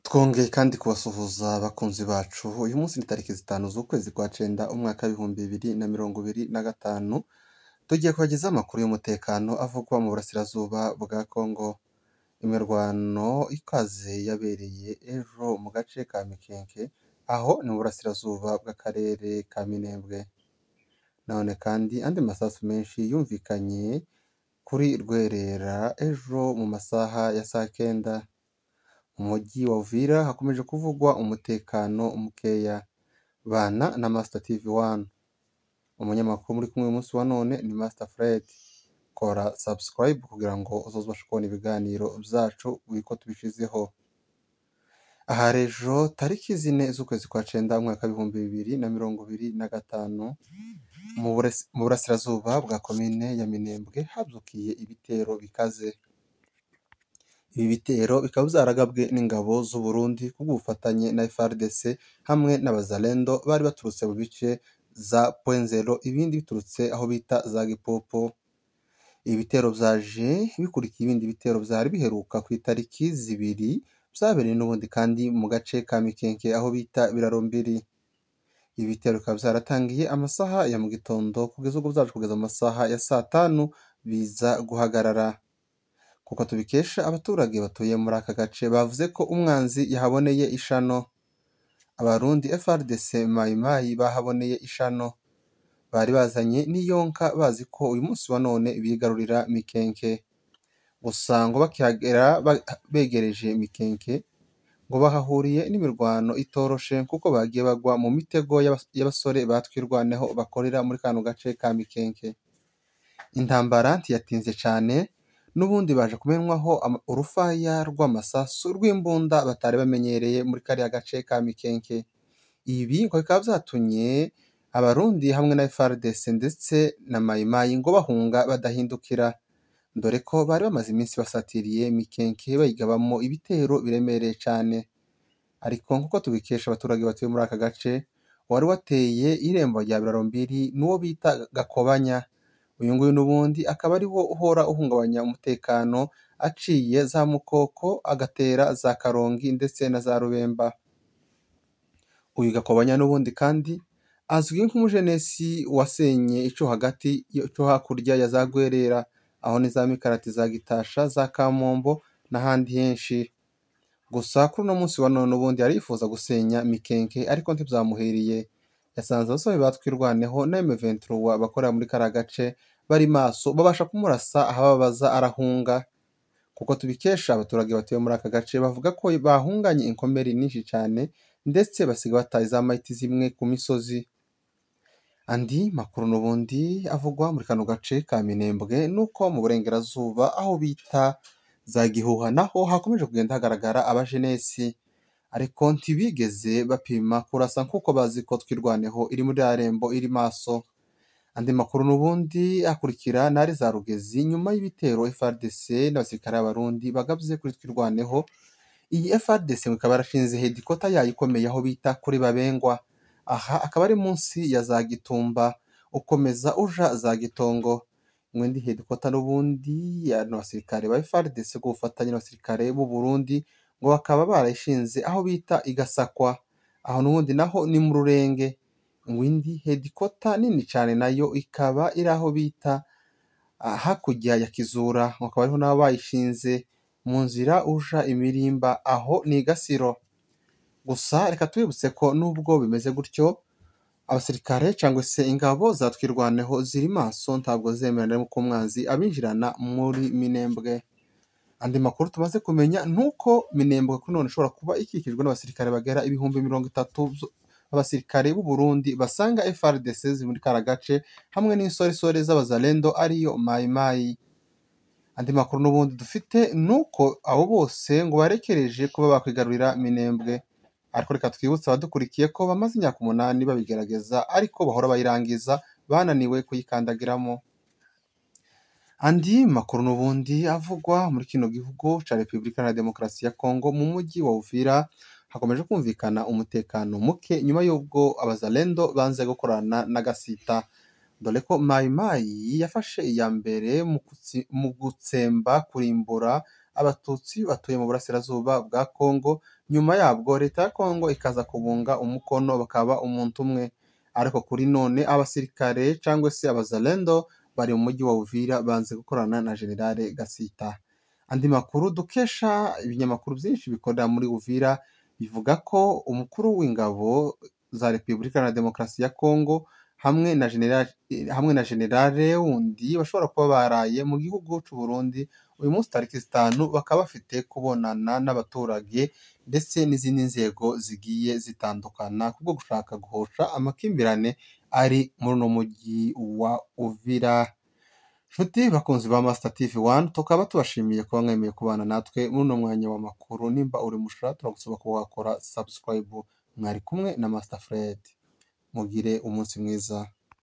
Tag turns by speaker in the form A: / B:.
A: Twongeye kandi kubasuhuza abakunzi bacu, uyu munsi ni tariki 5 z'ukwezi kwa 9 umwaka w'2025, tugiye kubagezaho amakuru y'umutekano avugwa mu burasirazuba bwa Congo. Imirwano ikaze yabereye ejo mu gace ka Mikenke, aho ni mu burasirazuba bw'akarere ka Minembwe. None kandi andi masasu menshi yumvikanye kuri Rwerera ejo mu masaha ya saa 9. Mu mujyi wa Uvira hakomeje kuvugwa umutekano mukeya. Bana na Master TV 1. Umunyamakuru muri kumwe uyu munsi wa none ni Master Fred. Kora subscribe kugira ngo uzabashe kubona ibiganiro byacu uko tubishizeho. Aha ejo tariki 4 z'ukwezi kwa 9 umwaka w'2025 mu burasirazuba bwa komine ya Minembwe habyukiye ibitero bikaze. Ibi bitero bikaba byaragabwe n'ingabo z'u Burundi kubw'ubufatanye na FARDC hamwe n'abazalendo bari baturutse mu bice za Pwenzero, ibindi biturutse aho bita za Gipopo. Ibi bitero byaje bikurikiye ibindi bitero byari biheruka ku itariki 2 byabereye n'ubundi kandi mu gace ka Mikenke aho bita Birarombiri. Ibi bitero bikaba byaratangiye amasaha ya mu gitondo kugeza ubwo byaje kugeza mu masaha ya saa 5 biza guhagarara. Kuko tubikesha abaturage batuye muri aka gace bavuze ko umwanzi yahaboneye ishano. Abarundi FARDC Mayimayi bahaboneye ishano. Bari bazanye n'iyonka bazi ko uyu munsi wa none bigarurira Mikenke. Gusa ngo bakihagera begereje Mikenke ngo bahahuriye n'imirwano itoroshe kuko bagiye bagwa mu mitego y'abasore batwirwaneho bakorera muri kano gace ka Mikenke. Intambara ntiyatinze cyane, n'ubundi baje kumenwaho urufaya rw'amasasu rw'imbunda batari bamenyereye muri kariya gace ka Mikenke. Ibi ngo bikaba byatumye Abarundi hamwe na FARDC ndetse na Mayimayi ngo bahunga badahindukira, dore ko bari bamaze iminsi basatiriye Mikenke bayigabamo ibitero biremereye cyane. Ariko nk'uko tubikesha abaturage batuye muri aka gace, wari wateye irembo rya Birarombiri n'uwo bita Gakobanya. Uyu nguyu n'ubundi akaba ari wo uhora uhungabanya umutekano aciye za Mukoko agatera za Karongi ndetse na za Rubemba. Uyu Gakobanya n'ubundi kandi azwi nk'umujenesi wasenye ico hagati cyo hakurya ya za Rwerera, aho ni za Mikarati, za Gitasha, za Kamombo n'ahandi henshi. Gusa kuri uno munsi wa none ubundi arifuza gusenya Mikenke ariko ntibyamuhiriye. Yasanze abasore batwirwaneho na M23 bakorera muri kariya gace bari maso, babasha kumurasa ahababaza arahunga. Kuko tubikesha abaturage batuye muri aka gace bavuga ko bahunganye inkomeri nyinshi cyane ndetse basiga bataye za mayiti zimwe ku misozi. Andi makuru n'ubundi avugwa muri kano gace ka Minembwe nuko mu burengerazuba aho bita za Gihuha naho hakomeje kugenda hagaragara abajenesi, ariko ntibigeze bapima kurasa nkuko bazi ko twirwaneho iri muri rembo iri maso. Andi makuru n'ubundi akurikira nari za Rugezi nyuma y'ibitero FARDC n'abasirikare b'Abarundi bagabye kuri twirwaneho. Iyi FARDC ikaba yarashinze hedikota yayo ikomeye aho bita kuri Babengwa. Aha akaba ari munsi ya za Gitumba ukomeza uja za Gitongo. Mwindi hedikota n'ubundi n'abasirikare ba FARDC ku bufatanye n'abasirikare b'u Burundi ngo bakaba barayishinze aho bita Igasakwa, aho n'ubundi naho ni mu Rurenge. Ngwindi hedikota nini cyane nayo ikaba iri aho bita hakurya ya Kizura, bakaba ariho nabo bayishinze mu nzira uja Imirimba, aho ni Gasiro. Gusa reka tubibutse ko nubwo bimeze gutyo abasirikare cyangwa se ingabo za twirwaneho ziri maso, ntabwo zemerana ko umwanzi abinjirana muri Minembwe. Andi makuru tumaze kumenya nuko Minembwe kuri none ishobora kuba ikikijwe n'abasirikare bagera 30,000 abasirikare b'u Burundi basanga FARDC ziri muri kara gace hamwe n'insoresore z'abazalendo ariyo Mayimayi. Andi makuru n'ubundi dufite nuko abo bose ngo barekereje kuba bakwigarurira Minembwe. Ariko reka twibutse abadukurikiye ko bamaze imyaka 8 babigerageza ariko bahora bayirangiza bananiwe kuyikandagiramo. Andi makuru n'ubundi avugwa muri kino gihugu ca Repubulika ya Demokarasi ya Kongo mu mujyi wa Uvira hakomeje kumvikana umutekano muke nyuma y'ubwo abazalendo banze gukorana na Gasita, dore ko Mayimayi yafashe iya mbere mu gutsemba kurimbura Abatutsi batuye mu burasirazuba bwa Kongo, nyuma yabwo leta ya Kongo ikaza kubunga umukono bakaba umuntu umwe. Ariko kuri none abasirikare cyangwa se abazalendo bari mu mujyi wa Uvira banze gukorana na General Gasita. Andi makuru dukesha ibinyamakuru byinshi bikorera muri Uvira bivuga ko umukuru w'ingabo za Repubulika Iharanira Demokarasi ya Kongo hamwe na generale wundi bashobora kuba baraye mu gihugu cy'u Burundi uyu munsi tariki 5, bakaba bafite kubonana n'abaturage ndetse n'izindi nzego zigiye zitandukana kubwo gushaka guhosha amakimbirane ari muri uno mujyi wa Uvira. Nshuti bakunzi ba Master TV 1, tukaba tubashimiye kuba mwemeye kubana natwe muri uno mwanya w'amakuru. Nimba uri mushya turagusaba kuba wakora subscribe. Mwari kumwe na Master Fred, mugire umunsi mwiza.